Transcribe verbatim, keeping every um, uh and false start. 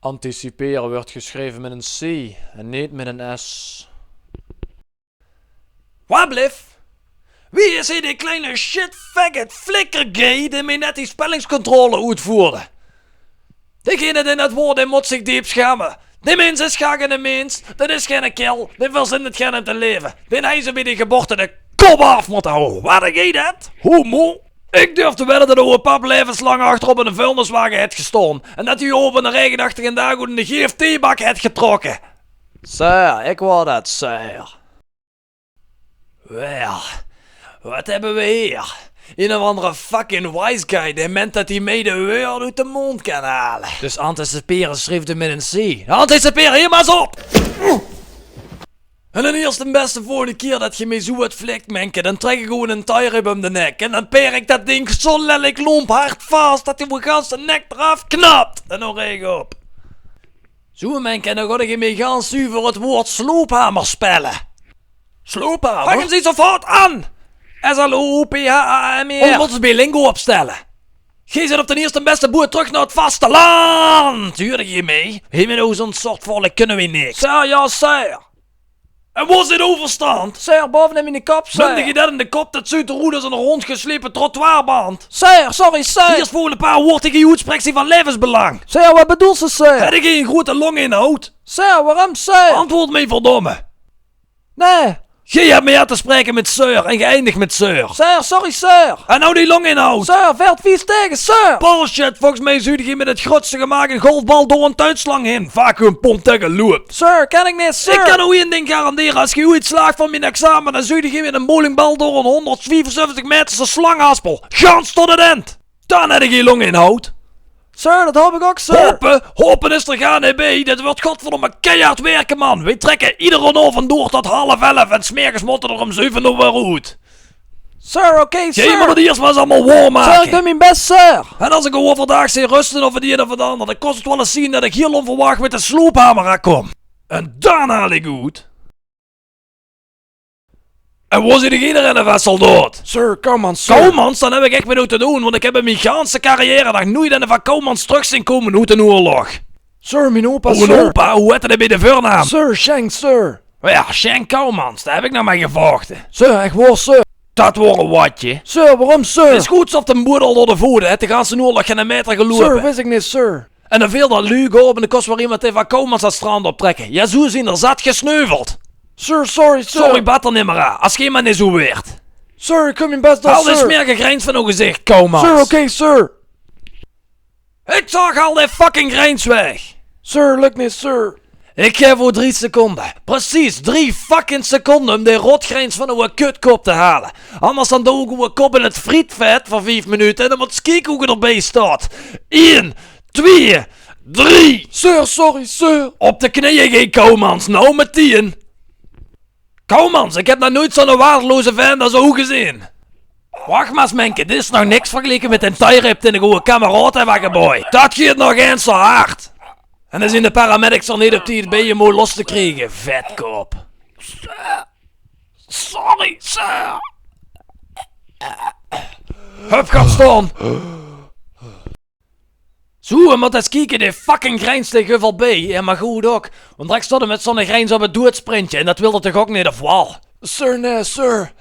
Anticiperen wuuert gesjreve mit ein C en neet mit ein S. Wa blif? Wie is hie die kleine shit faggot flikker gay dae mich net die spellingscontrole oetvoerde? Degene dae det woord, dae mót zich deep sjame. Dae mins is gaar geine mins, det is geine kèl, dae verzint het gaar óm te laeve. Dae hejje ze bie de geboorte de kop aaf mótte houwe. Wa deit det? Homo. Ik durf te wedde det owe pap laevenslang achter op eine vuilniswage haet gestaon. En det hae ope eine raegenachtige daag oet eine G F T-bak haet getrokke. Sir, ik waor det, sir. Wel, wat hebbe we hie? Ein of andere fucking wise guy dae ment det hae mich de wäörd oet de móndj kan haole. Dus anticiperen sjrief 'r mit ein C. Anticiperen, hie mer ins op! En d'n ierste bèste volgende kier det ge mich zoe get flikt, menke, dan trèk ik gewoen ein tie-rip óm de nek. En dan peer ik det dink zoe lellik lómp hard vas det owe ganse nek d'raaf knapt. En noe rechtop. Zoe, menke, en dan gaot ge mich gans zuver het woord sloophamer spelle. Sloophamer? Pak 'm zoe foort aan! S L O O P H A M E R. Of mót ze bie Lingo opstelle? Ge zit op d'n ierste bèste boeë trök nao het vasteland! Huurde ge mich? Hie mit ow zoe'n sort volk kunne we niks. Sir, jao, sir. En wo zit ow verstand? Sir, baove in miene kop, sir. Munde ge det in de kop, det zuut d'r oet es ein róndgeslepe trottoirband. Sir, sorry, sir. Hie is volgende paar woord die ge oetsprekt zien van laevensbelang. Sir, wat bedoels se, sir? Hedde ge ein groete longinhoud? Sir, waorom, sir? Antwoord mich, verdomme. Nae. Ge het mich aan te spraeke mit sir en ge eindigt mit sir. Sir, sorry, sir. En noe die longinhoud. Sir, vèlt vies taege, sir. Bullshit, volges mich zuut ge mit het grutste gemaak ein golfbal door ein tuinslang hin. Vacuümpomp taege loep. Sir, kan ik neet, sir. Ik kan ow ein dink garandere, es ge oeats slaagt van mien examen, dan zuut ge mit ein bowlingbal door ein hónderdviefenzèvestig maeterse slanghaspel. Gans tot het end. Dan hedde ge longinhoud. Sir, det haop ik ok, sir. Hope? Hope is d'r gaar neet bie. Dit wuuert godverdomme keihard wirke, man. Weej trèkke iedere aovend door tot half elf en 's mergens mótte d'r óm zeuve oer weer oet. Sir, oké, sir. Geej mót het iers mer ins allemaol waormake. Sir, ik doon mien bès, sir. En es ik ow euverdaag zeen ruste of het ein of het ander, dan kós het waal ins zien det ik hiel ónverwach mit de sloophamer aankóm. En dan haal ik oet. En wo zit degene, Rennevest-soldaot? Sir, Koumans, sir. Koumans? Dan heb ik ech mit ow te doon, want ik heb in mien ganse carrière nog noeit eine van Koumans trök zeen kómme oet d'n oorlog. Sir, mien opa, sir. Opa? Wie hèt dae bie de veurnaam? Sir, Sjeng, sir. O jao, Sjeng Koumans, dao heb ik nog mit gevochte. Sir, ech waor, sir. Det waor ein watje. Sir, waorom, sir? Is good, ze op de boedel door de voete, haet de ganse oorlog geine maeter geloupe. Sir, wis ik neet, sir. En dan veel det luuk op en dan kós weer emes dae van Koumans det strand optrèkke. Jao, zoe zien d'r zat gesneuveld. Sir, sorry, sir. Sorry, baat d'r nimmer aan. Es geej mer neet zoe weurt. Sir, ik doon mien bès, sir. Haal dae smerige grijns van ow gezicht, Koumans. Sir, oké, sir. Ik zaog al dae fucking grijns weg. Sir, lukt neet, sir. Ik gaef ow drie seconde. Precies drie fucking seconde óm dae rotgrijns van ow kutkop te hale. Anders dan doon ik ow kop in het frietvet veur vief minute en dan mót ge kieke wie ge d'rbie staot. Ein, twieë, drie. Sir, sorry, sir. Op de kneeje, Koumans. Noe metein. Koumans, ik heb nog noeit zoe'n waardeloze vent es ow gezeen. Wach mer ins, menke, dit is nog niks vergeleke mit dae tie-rip dae ik ow kameraod heb aangeboojd. Det geit nog ens zoe hard. En dan zien de paramedics d'r neet op tied bie óm ow los te kriege, vetkop. Sorry, sir. Hup, gaot staon. Zoe, mót ens kieke, dae fucking grijns, dae guffelt bie. Jao, mer good ok. Want direk staot 'r mit zoe'n grijns op het doedsprintje. En det wil 'r toch ok neet, of waal? Sir, nae, sir.